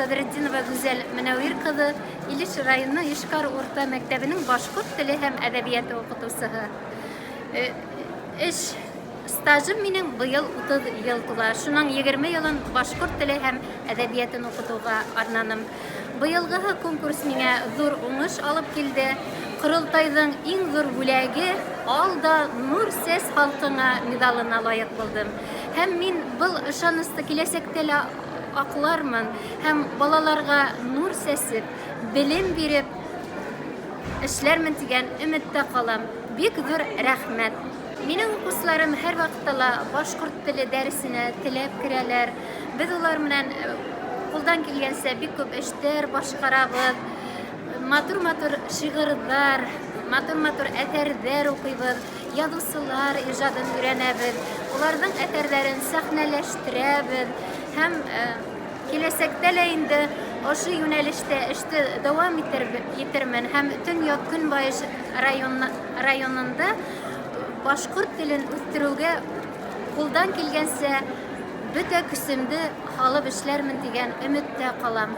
Садретдинова Гүзәл Мөнәүир ҡыҙы, Илеш районы Йошкар урта мәктәбенең башҡорт теле һәм әҙәбиәте уҡытыусыһы. Эш стажым минең быйыл 30 йыл тула. Шуның 20 йылын башҡорт теле һәм әҙәбиәтен уҡытыуға арнаным. Быйылғыһы конкурс миңә ҙур уңыш алып килде. Ҡоролтайҙың иң ҙур бүләге Ал да нур сәс халҡыңа миҙалына лайыҡ булдым. Һәм мин был ышанысты киләсәктә лә аҡлармын һәм балаларға нур сәсеп, белем биреп эшләрмен тигән өмөттә ҡалам. Бик ҙур рәхмәт. Минең уҡыусыларым һәр ваҡытта ла башҡорт теле дәресенә теләп керәләр. Беҙ улар менән ҡулдан килгәнсә бик күп эштәр башҡарабыҙ. Матур-матур шиғырҙар, матур-матур әҫәрҙәр уҡыйбыҙ, яҙыусылар ижадын өйрәнәбеҙ, уларҙың әҫәрҙәрен сәхнәләштерәбеҙ һәм киләсәктә лә инде ошо йүнәлештә эште дауам итермен һәм Төньяҡ-Көнбайыш районында башҡорт телен үҫтереүгә ҡулдан килгәнсә бөтә көсөмдө һалып эшләрмен тигән өмөттә ҡалам.